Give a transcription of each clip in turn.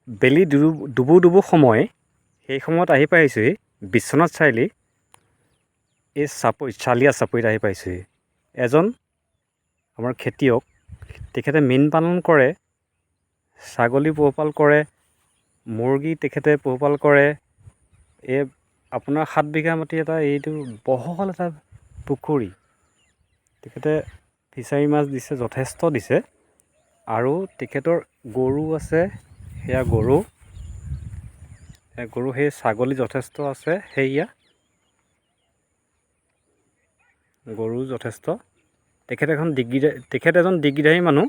বেলি ডুবো ডুবো সময়, সেই সময়ত আহি পাইছোঁহি বিশ্বনাথ চাৰিআলি এই চাপৰি, চালিয়া চাপৰিত আহি পাইছোঁহি। এজন আমাৰ খেতিয়ক, তেখেতে মীন পালন কৰে, ছাগলী পোহপাল কৰে, মুৰ্গী তেখেতে পোহপাল কৰে। এই আপোনাৰ 7 বিঘা মাটি এটা এইটো বহল এটা পুখুৰী, তেখেতে ফিচাৰী মাছ দিছে, যথেষ্ট দিছে। আৰু তেখেতৰ গৰু আছে, সেয়া গৰু, গৰু সেই ছাগলী যথেষ্ট আছে, সেয়া গৰু যথেষ্ট। তেখেত এখন ডিগ্ৰী, তেখেত এজন ডিগ্ৰীধাৰী মানুহ।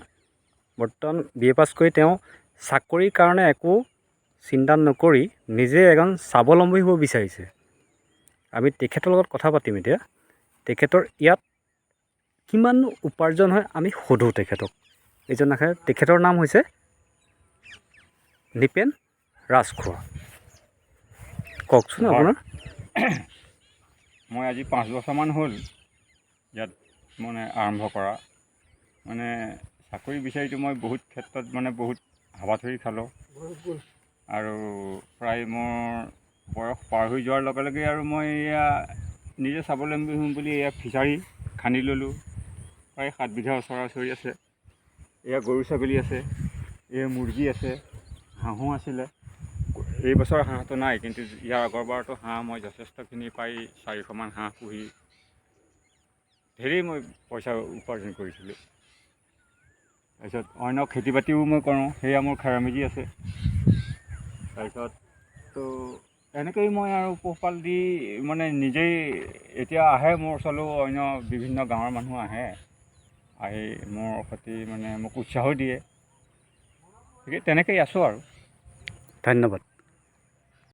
বৰ্তমান বি এ পাছ কৰি তেওঁ চাকৰিৰ কাৰণে একো চিন্তা নকৰি নিজে এজন স্বাৱলম্বী হ'ব বিচাৰিছে। আমি তেখেতৰ লগত কথা পাতিম এতিয়া। তেখেতৰ ইয়াত কিমান উপাৰ্জন হয় আমি সোধোঁ তেখেতক। এইজন আহে, তেখেতৰ নাম হৈছে নিপেন ৰাজখোৱা। কওকচোন আপোনাৰ। মই আজি 5 বছৰমান হ'ল ইয়াত মানে আৰম্ভ কৰা। মানে চাকৰি বিচাৰিতো মই বহুত ক্ষেত্ৰত মানে বহুত হাবাথুৰি খালোঁ আৰু প্ৰায় মোৰ বয়স পাৰ হৈ যোৱাৰ লগে লগে আৰু মই এয়া নিজে স্বাৱলম্বী হ'ম বুলি এয়া ফিচাৰী খান্দি ল'লোঁ। প্ৰায় 7 বিঘা ওচৰা ওচৰি আছে। এয়া গৰু ছাগলী আছে, এয়া মুৰ্গী আছে, হাঁহো আছিলে। এই বছৰ হাঁহটো নাই, কিন্তু ইয়াৰ আগৰবাৰতো হাঁহ মই যথেষ্টখিনি প্ৰায় 400মান হাঁহ পুহি ধেৰেই মই পইচা উপাৰ্জন কৰিছিলোঁ। তাৰপিছত অন্য খেতি বাতিও মই কৰোঁ, সেয়া মোৰ খেৰামেজি আছে। তাৰপিছত তো এনেকেই মই আৰু পোহপাল দি মানে নিজেই এতিয়া আহে মোৰ ওচৰলৈও অন্য বিভিন্ন গাঁৱৰ মানুহ আহে, আহি মোৰ সৈতে মানে মোক উৎসাহো দিয়ে। গতিকে তেনেকেই আছোঁ আৰু। ধন্যবাদ।